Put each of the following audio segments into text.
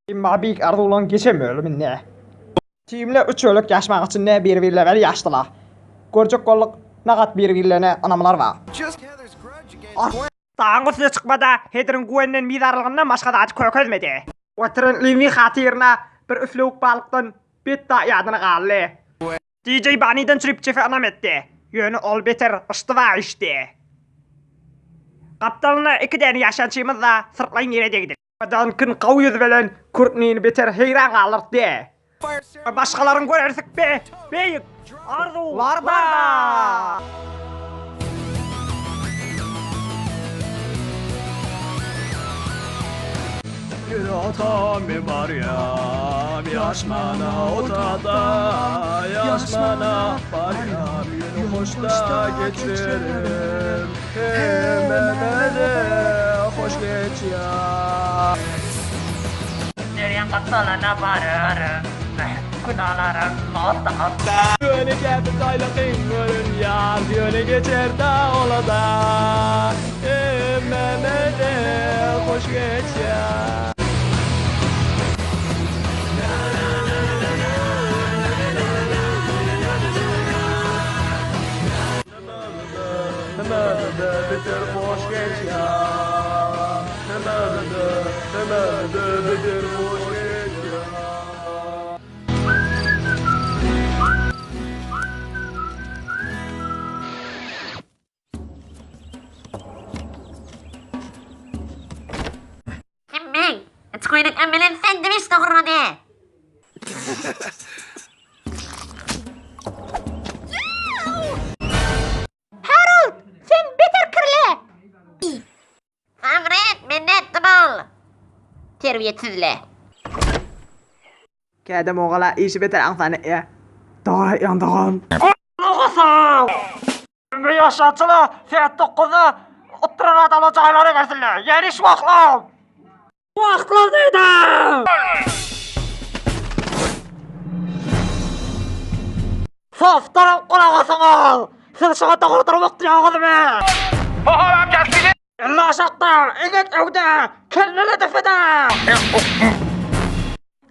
Emma beýik arzuwlaň geçen bölüminde. Timler üç bölek ýaşmak içinde bir-birlerine ýaşdylar. Görjek bolduk, nagat bir-birlerine ynamlar bar. Dagyň üstüne çykmada Hedriň Gwenden bizarlygyndan başga zady kökezmedi. Oturan Limi hatyryna bir üflewük balykdan betda ýadyna galdy. DJ Baniden çürüp Jefe ynam etdi. Ýöne ol beter yştyba içdi. Gapdalynda iki däne ýaşançymyz-da syrtlaýyn ýere degdi. Duncan gowy ýüz bilen Kurtnini beter heýran galdyrtdy. Başgalaryň görersik be, beýik arzuwlarda! Bir ata men barýam ýaşmana otada ýaşmana barýam ýöne hoşda geçerim hemmemede hoş geçýär. Derýaň gapdalyna bararyn, Günalarym otda. Ýöne käbir jaýlakyň görünýär, Ýöne geçer-dä ola-da. Hemmeme-de hoş geçýär. Hemmeme-de beter hoş geçýär. Hemmeme-de, hemmeme-de beter hoş geçýär. Kim men? Içkoýnyň emelen sendwiç dogrady. Harold, sen beter kirli! Sagret, men nätdim ol? Terbiýetsizle. Käde mogala işi beter aňsan etýä. Dogry aýtýaň dogan. Gulak Ömri ýaşaçyla saat dokuzda oturan adamlar jaýlara gelsinler. Ýeri şu wagtlam. Wagtlar diýdim. Softaram gulak asyňyz. Siz şuňa dogry durmak diýýäňizmi? Elle aşakda, eňek öňde, kelle depede.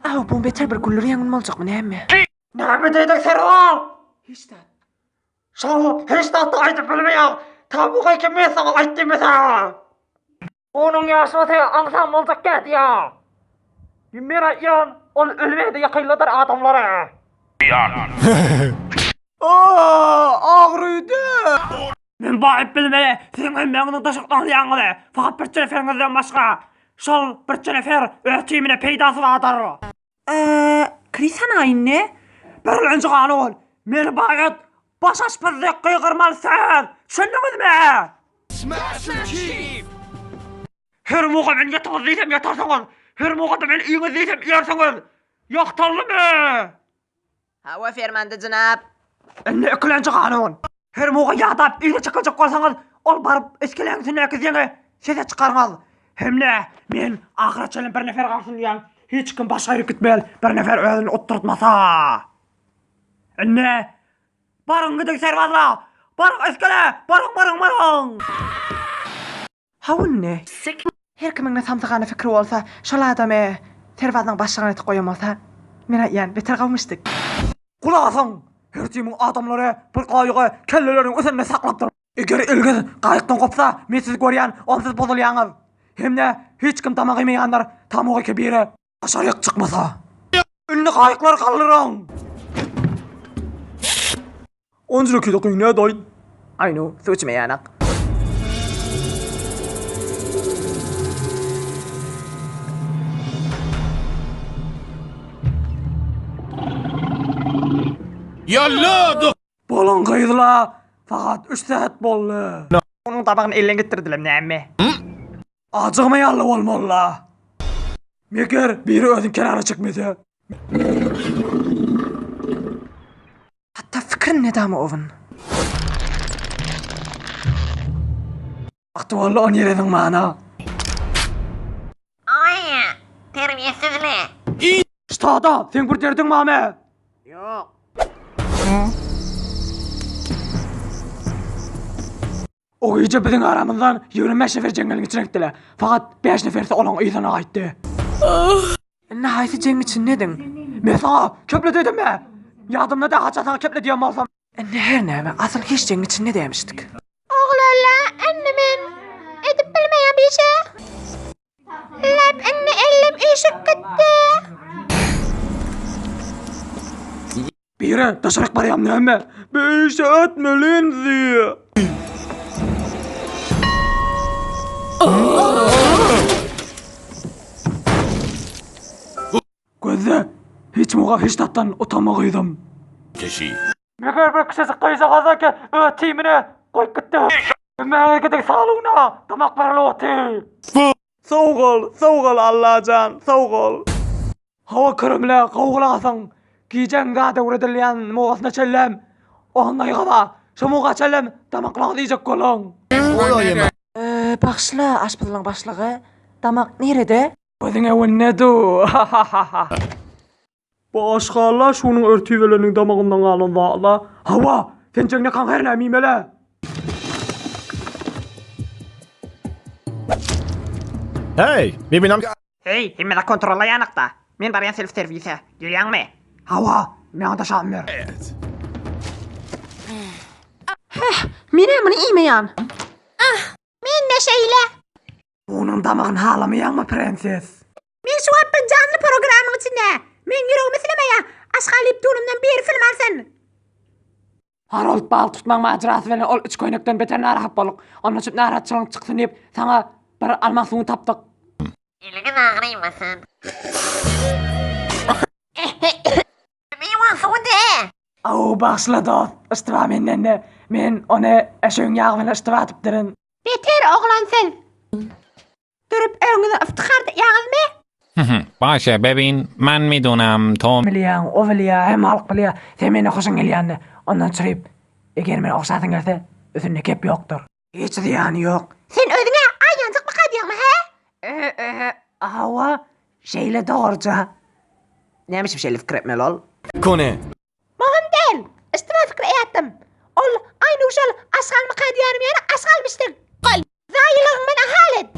Aw, bu beter bir güldürýän gün boljakmy näme? Näme diýdiň Serwal? Hiç zat. Şol hiç zat aýdyp bilmeýär. Tabuga kim men saňa aýt diýmesem. Onuň ýaşasy aňsam boljak däl diýýär. Men aýtýan, ol ölmedi ýakynladyr adamlara. Agrydy. Men baýyp bilmeli, siziň hemmäňiziň daşaklanýaňyzy, fakat birje neferiňizden başga. Şol birje nefer öz timine peýdasy bardyr. Eee, Kris hana indi? Birlenji kanun, meni baýat, baş aşpez dek gygyrmaly söz, düşündiňizmi? Her muga men ýatyňyz diýsem ýatarsyňyz, her muga-da men iýiňiz diýsem iýersiňiz. Ýagtaldymy? Hawa, fermanda jenap. Indi ikilenji kanun. Her muga ýadap yza çekiljek bolsaňyz, ol baryp iskeläň üstündäki zeňe sese çykarmaz. Hem-de men ahyra çenli bir nefer galsyn diýýän, hiç kim başga ýere gitmez, bir nefer özüni utdurtmasa. Indi baryň gidiň serbazlar, baryň iskele, baryň, baryň, baryň! Hawa indi. Her kimiň ne samsygana pikiri bolsa, şol adamy serbazynyň başlygyna etip goýan bolsa, men aýtýan, beter gowmyşdyk. Gulak asyň! Her timiň adamlary bir gaýygy kelleleriniň üstünde saklap dur. Eger ilgiz gaýykdan gopsa, men sizi görýän, onda siz bozulýaňyz. Hem-de hiç kim damak iýmeýändir, Tamugy Kebire. Daşaryk çykmasa. Indi gaýyklary galdyryň! Onjuna kilo gyň nädoýyn? Aýnu, suw içmeýänak. Boluň gyzla, sagat üç sähet boldy. Onuň tabagyny elden gitdirdiler näme? Ajygmaýanly bolmaly-la. Meger biri özüni kenara çekmese. Hatda fikirin nedama owun. Wagty boldy ony ýere zyňmana. Oý, terbiýesizle. Ştada, seň bir derdiň barmy? Ýok. O gije biziň aramyzdan 25 nefer jeňňeliň içine gitdiler. Fakat 5 nefersi olaň yzyna gaýtdy. Indi haýsy jeňiň içindediň? Men saňa keple diýdimmi? Ýadymda däl haçan saňa keple diýen bolsam. Indi her näme, asyl hiç jeňiň içinde dämişdik. Oglanla indi men edip bilmeýän bir şey. Lep indi elim üýşüp gitdi. Biri daşaryk barýam näme? Bir işe etmelinzi. Gözle, hiç muga hiç zatdan utanma gyzym. Kişi. Meger bir kiçijik gyzjagaz eken, öz timine goýup gitdi. Hemmäňiz gidiň saluna, damak bereli otyr. Sag bol, sag bol Allajan, sag bol. Hawa köremle gowy gulasaň, gijäň zat öwredilýän mugasyna çenlem, onlaýgaba, şo muga çenlem damaklaňyzy iýjek boluň. Bagyşla, aşpezligiň başlygy, damak nirede? Gözüň öňünde dur, ha-ha-ha-ha. Bu aşgarlar şunuň örtübeleriniň damagyndan galan zatlar. Hawa, sen jeňňekaň her näme iýmeli. Hey, mebinam. Heý, hemme zat kontrolda ýanakda. Men barýan self servise. Gelýäňmi? Hawa, maňa-da şam ber. Heh, men-ä muny iýmeýän. Men-de şeýle. Onuň damagyny halamaýaňmy, prenses? Men şu wagt bir janly programmyň içinde. Meň ýüregim islemeýär. Aşgalyp Liptonymdan biri film alsyn. Harold balyk tutmaň majerasy bilen ol üç köýnekden beter narahat bolduk. Ondan çüp narahatçylygyň çyksyn diýip, saňa bir alma suwuny tapdyk. Eliňiz agyrymasyn. Miwa suwy de. Aw, bagyşla dost, yştyba menden-de. Men ony eşegiň ýagy bilen yştyba atypdyryn. Beter oglan siz. Durup öňüňize yftyhar edýäňizmi? Başa bebin men midunam to. Bilýäň, o bilýär, hemme halk bilýär, sen meni hoşuň gelýänini. Ondan çyryp, eger meni ogşasyň gelse, üstünde gep ýokdur. Hiç zyýany ýok. Sen özüňe aýanjykmyka diýýäňmi, hä? Ö-ö-ö, hawa, şeýle dogruja. Näme üçin şeýle pikir etmeli ol? Kone. Möhüm däl. Yştyba pikir eýatdym. Ol aýny şol aşgalmyka diýýänim ýaly aşgalmyşdyr. Gol. Zaýalygyň meni hal et.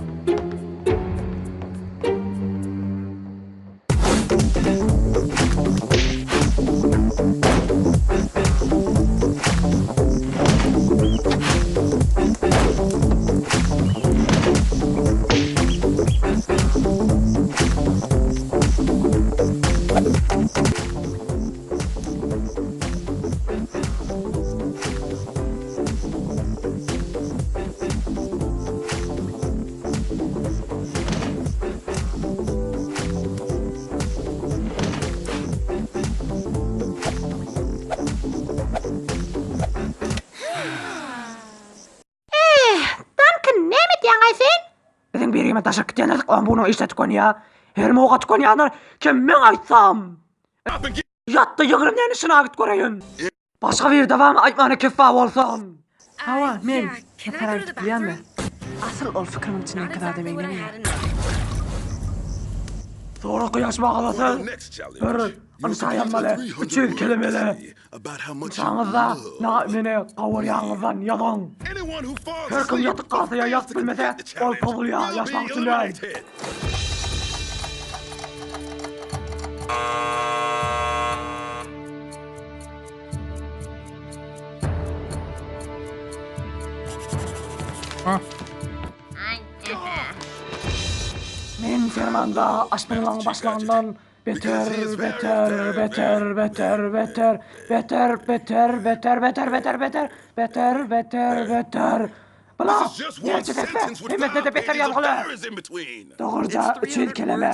Eh, Duncan, näme edýäň-aý sen? Biziň birimiz daşarky gitýändirdik, oň bunuň işde tükenýär. Her muga tükenýändir, kim meň aýtsam. Ýatda ýygrym näni şyna git göreýin. Başga biri dawam aýtmana keffa bolsam. Hawa, men Sapar aýdyp bilýänmi? Asyl ol pikiriň içindäki zada meňzemeýär. Soraky ýaş magalasy bir ynsa ýazmaly, 300 kelimeli. Ynsaňyzda na meni gowurýaňyzdan ýazyň. Her kim ýatyp galsa ýa ýazyp bilmese, ol pozulýar ýaşmaň üçin däl. Men fermanda aşpezlaryň başlygyndan beter, beter, beter, beter, beter, beter, beter, beter, beter, beter, beter, beter, beter, beter. Bula, näçe sesle, hemmesine-de beter ýazgyly. Dogruja, 300 keleme.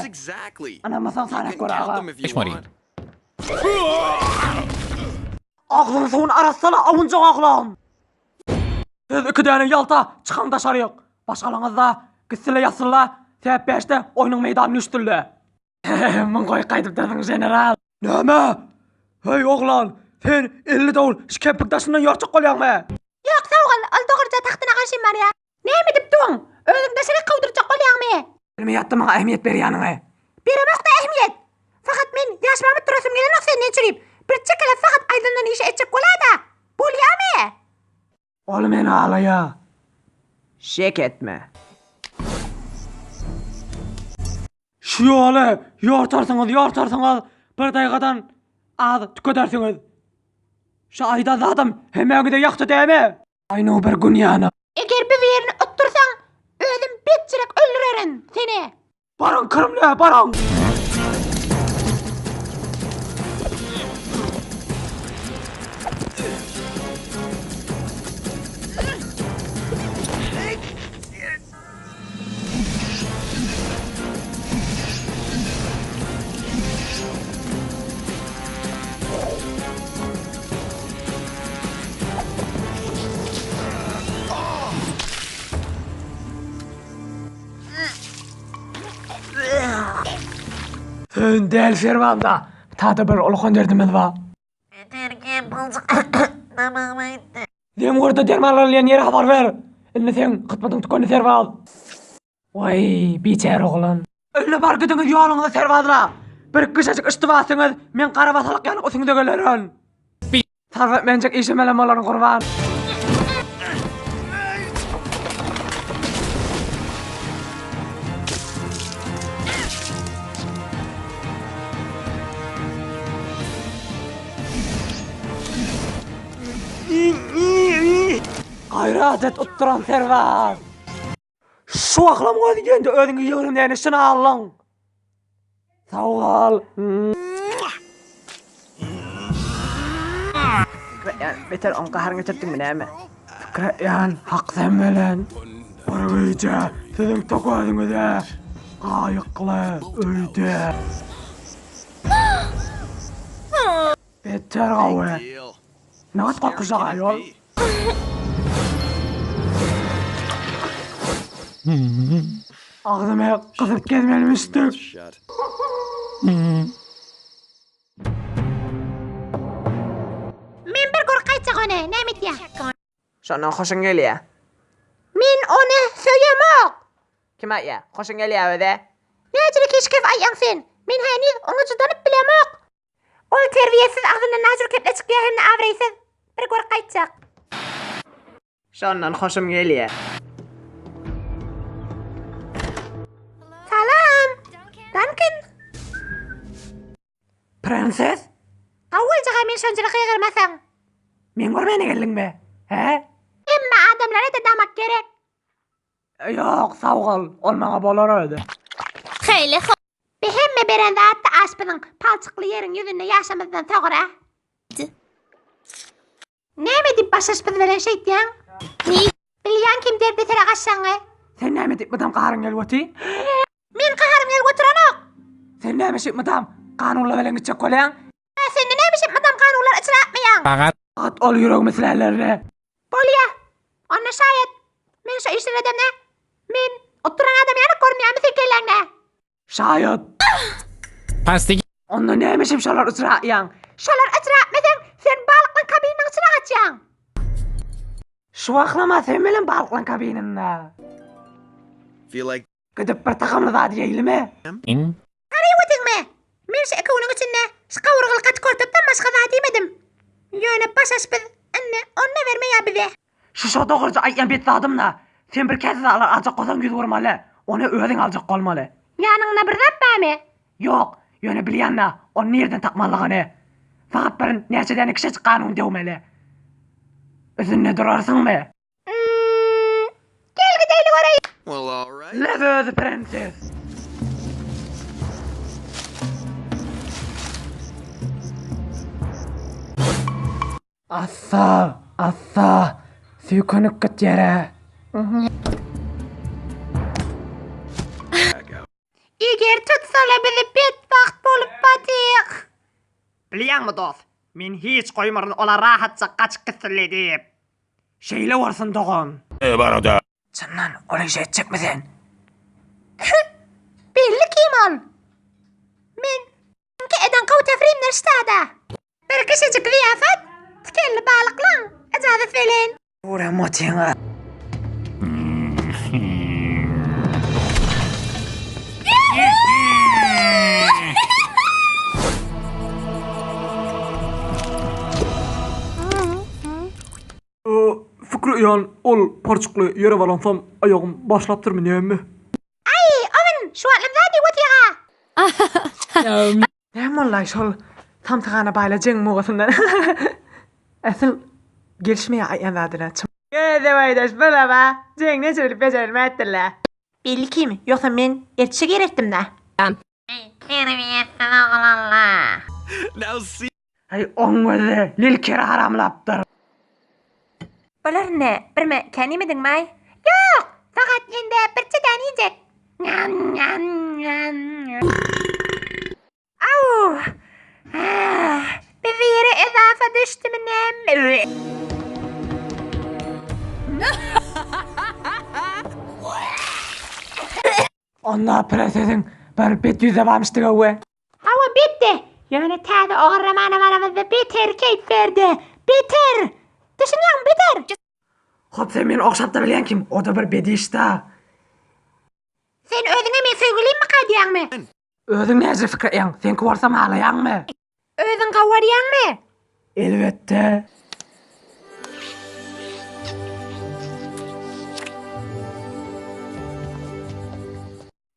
Ynanmasaň sanap gör aga. Agzyň suwuny arassala, awunjak oglan! Siz iki däne ýalta, çykaň daşaryk! Başgalaňyzda gitsinle ýatsynla, sebäp bäşde oýnuň meýdany düşsünle! Muň goý gaýdyp dursuň general! Näme? Heý oglan, sen 50 dowul şu kempik daşyndan ýorjak bolýaňmy? Ýok, sag bol, ol dogruja tagtyna garşy barýar. Näme edip duň? Özüň daşaryk kowdurjak bolýaňmy? Bilmeý ýatdym maňa ähmiýet berýäniňi. Beremok-da ähmiýet. Fakat men ýaşmamyt durasym gelenok senden çürüp. Bir çekele fakat aýdylandan işi etjek bolada. Bolýamy? Ol meni alaýa. Şek etme. Şu ýoly ýortarsyňyz, ýortarsyňyz, bir daýgadan az tükedersiňiz. Şu aýdan zadym hemmäňize ýakdy dämi? Aýnu bir gün ýana. Eger bir birini utdursaň, özüm betjirek öldürerin seni. Baryň Krymle, baryň! Sen däl Şerwanda, tada bir ulkan derdimiz bar. Terkim pyljyk damagyma gitdi. Zemgurda derman alynýan ýeri habar ber. Indi seň hytmatyň tükendi serbaz. Waý, biçäre oglan. Indi bar gidiňiz ýoluňyza serbazla. Bir gyşajyk yştybasyňyz, men gara basalyk ýaly üstüňize gelerin. Sarp etmenjek işim elem bolaryn gurban. Gaýrat et utduran serbaz. Şu wagtlam gözi ýende özüňi ýygrym näne şyny aldyň. Sag gal. Beter oň gaharyny getirtdiňmi näme? Pikir etýän hak sen bilen. Bir gije siziň tok özüňize gaýykly öýde. Beter gowy. Nagt gorkuzjak aýol. Agzymy gysyp gezmelimişdik. Men bir görüp gaýtjak ony, näme etýä? Şondan hoşuň gelýä. Men ony söýemok. Kim aýtýa? Hoşuň gelýä özi. Näjele keşkef aýýaň sen? Men heniz oňa jydanyp bilemok. Ol terbiýesiz agzyndan najur keple çykýa hemde abraýsyz. Bir görüp gaýtjak. Şondan hoşum gelýä. Salam. Duncan. Prenses? Gowy boljaga men şonçaly gygyrmasaň. Meň görmäne geldiňmi? Hä? Hemme adamlara-da damak gerek. Ýok, sag bol. Ol maňa bolar özi. Xeýle Be hemme beren zatda aşpyzyň palçykly ýeriň ýüzünde ýaşamyzdan sogra. Näme diýip baş aşpyz bilen şeýtýäň? Bilýän kim derdesere gaçjagyňy. Sen näme diýip mydam gaharyň gelip oty? Men gaharym gelip oturanok. Sen näme şeýip mydam kanunlar bilen gitjek bolýaň? Hä, sende näme şeýip mydam kanunlar içre atmaýaň? Fakat At ol ýüregimi silälerde. Bolýa. Onda şaýat. Men şo işden edemde. Men oturan adam ýaly görünýärmi seň kelläňde? Şaýat. Pes dige Onda näme şeýip şolar içre atýaň? Şolar içre atmasaň, sen balyklaň kabininiň içine gaçýaň. Şu wagtlama sen bilen balyklaň kabininde. Gidip bir tagamly zat iýeýlimi? in Garyp öteňmi? Men şu iki günüň içinde şu gowurgaly gaty körtepden başga zat iýmedim. Ýöne baş aşpez indi ony-da bermeýär bize. Şu şo dogruja aýtýan bet zadym-da. Sen bir käse zatlar aljak bolsaň 100 urmaly. Ony özüň aljak bolmaly. Ýanyňda bir zat barmy? Ýok, ýöne bilýän-dä, ony nireden tapmalygyny. Sagat bir näçe däne kiçijik ganuny döwmeli. Üstünde durarsyňmy? Hmm, gel gideýli göreýin. Lez özi prenses. Assa, assa, süýkenip git ýere. Eger tutsala bizi betbagt bolup batyk. Bilýäňmi dos, men hiç goýmaryn olar rahatja gaçyp gitsinle diýip. Şeýle bolsun dogan. Barada. Çyndan ol işi etjekmi sen? Belli kim ol? Men Ki eden gowy tefrimdir ştada. Bir kişijik zyýafat, tikenli balyklaň ejazat bilen. Uram otyňa. Fikri uýan ol parçykly ýere baransom aýagym başlapdyrmy näme? Aý, owun, şu wagtlam zat diýip otyga. Näme boldy-aý şol samsykhana baýla jeň mugasyndan? Äsil gelişmeýär aýtýan zadyna. Gezek aýdaş bolama, jeň neçe bilip bejerilmäpdir-le. Belli kim, ýogsa men ertişe gerekdim-dä. Eý, terbiýesiz oglanlar! Aý oň özi lilkeri haramlapdyr. Bolar indi, birme kän iýmediňmi-aý? Ýok, fakat indi birje däne iýjek. Njam, njam, njam, njam. Au! Ah, bir ýere ezafa düşdümi näme? Onda presesiň bir bet ýüze barmyşdyga we. Hawa betdi. Ýöne täze ogurlamana baramyzda beter keýp berdi. Beter! Düşünýäňmi beter! Hop sen meni ogşap-da bilýäň kim, o-da bir bet iş-da. Sen özüňe men söýgülimmika diýýäňmi? Özüň näce pikir eýäň, seňki bolsam halaýaňmy? Özüň gawarýaňmy? Elbetde.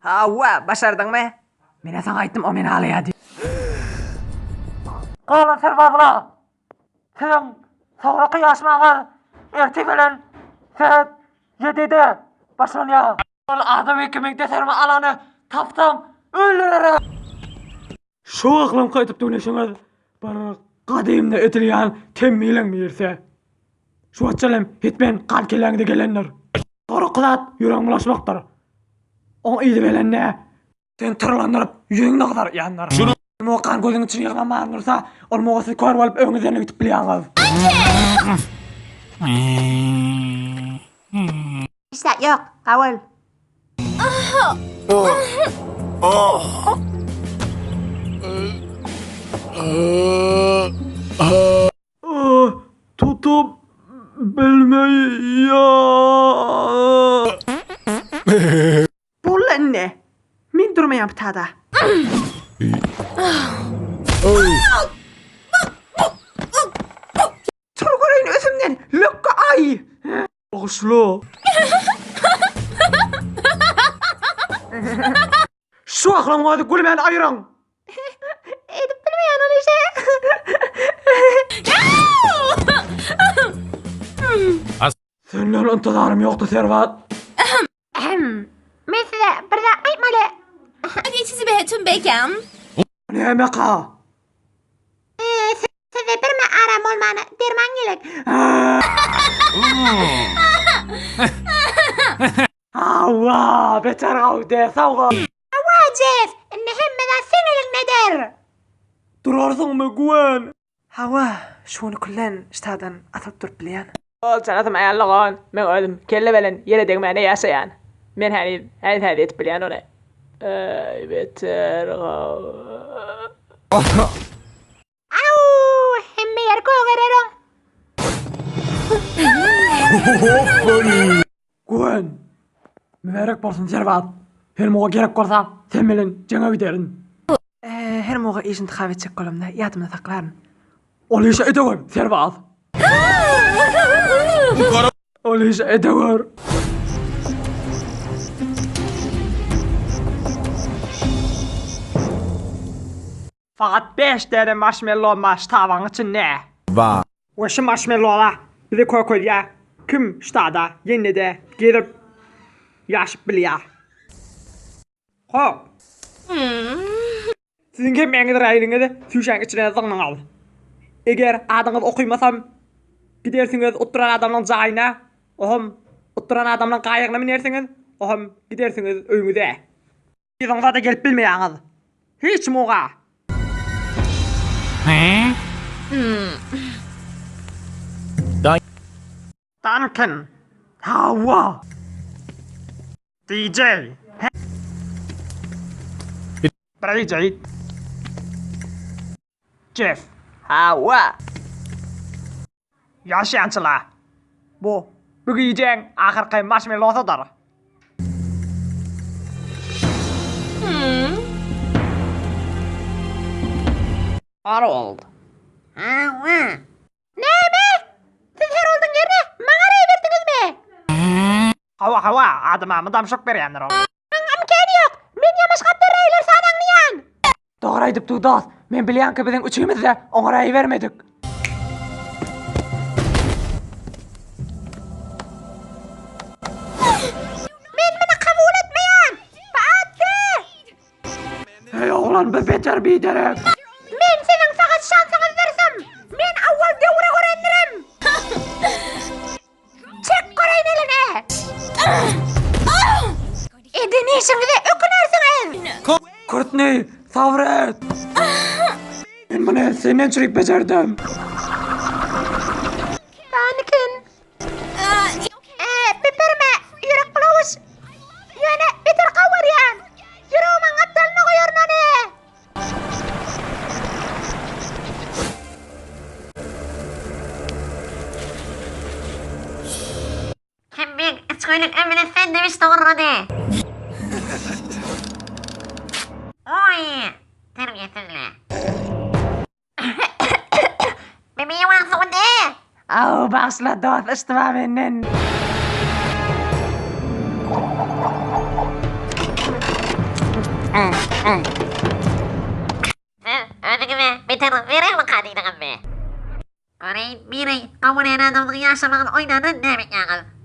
Hawa, başardyňmy? Menä saňa aýtdym, o meni halaýar diýip. Galan serbazlar, siziň soňraky ýaşmaňyz ertir bilen sähet ýedide başlanýar. Ol adamy kimiň deserimi alany tapsam öldürerin. Şu aklym gaýdyp dönüşiňiz bir gadymda edilýän temmileň birisi. Şu wagtçalem hetmen gan kelläňize gelendir. Soraky zat ýüregiň bulaşmakdyr. Oň yzy bilen nä? Seni tyrlandyryp ýüzüňi gyzartýandyr. Muňa gan gözüň içine ýygnaman dursa, ol muňa siz kör bolup öňüňizden gidip bilýäňiz. Hiç zat ýok, gawul. Tutup bilmeýän. Boldy indi. Men durmaýan bu tada. Tur göreýin özümden lökge aý. Bagyşla. Şu aklaň özi gülmän aýyryň. Edip bilmeýän ol işi. Senden intizarym ýokdy Serwat. Men size bir zat aýtmaly. یه چیزی بهتون بگم Nämeka? Size birme aram bolmana derman gerek. Hawa, beter gawdy, sag bol. Hawa Jeff, indi hemme zat seň eliňdedir. Durarsyňmy Gwen? Hawa, şu gün küllen ştadan atylyp durup bilýän. Ol janatym aýanlygan, meň özüm kelle bilen ýere degmäne ýaşaýan. Men heniz, heniz häzir etip bilýän ony. Eý, beter gawy. Au, hemme ýer gögerer oň. Gwen! Mübärek bolsun Serwaz! Her muga gerek bolsa, sen bilen jeňe giderin. Her muga iş intihap etjek bolamda ýadymda saklaryn. Ol işi edewür, Serbaz! Ol işi edewür! Sagat bäşde-de marşmello bar ştabaň içinde. Wa. We şu marşmellolar bizi körkezýär, kim ştada ýene-de gezip ýaşyp bilýär. Hop! Siziň hemmäňiz raýlyňyzy süýşäň içine zyňdyňyz. Eger adyňyzy okymasam, gidersiňiz utduran adamlaň jaýyna, ohm utduran adamlaň gaýygyna münersiňiz, ohm gidersiňiz öýüňize. Yzyňyza-da gelip bilmeýäňiz. Hiç muga. Duncan. Hawa. DJ. Brejit. Jeff. Hawa. Ýaşaýançylar. Bu bu gijäň ahyrky marşmellosydyr. Harold. Hawa. Näme? Siz Heroldyň ýerine maňa raý berdiňizmi? Hawa, hawa, adama mydam şok berýändir ol. Muň ymkany ýok. Men ýamaşgapda raýlar sanaňlaýan. Dogry aýdypdyň dost. Men bilýän ki biziň üçimiz-de oňa raý bermedik. Men muny kabul etmeýän! Bu atdy! Heý oglan bu beter biderek. Men siziň fakat şansyňyzdyrsam! Men awwal döwre görendirim! Çek göreýin elini! Eden işiňize ökünersiňiz! Kurtni, sabr et! Men muny senden çürik bejerdim. Daniken. Piperme, ýürek bulawuş. Ýöne beter gowurýan. Ýüregimiň gapdalyna goýaryn ony. Kim beg içgöýlük ömrüne sendwiç dogrady. Oý, terbiýesizle. Bebeğe wagty o ne? Aw, bagyşla dost, yştyba menden. Siz özüňize beter zerarmyka diýdiňizmi? Göreýin, biri gowy adamyň ýaşamagyny oýnanda näme etýäňiz?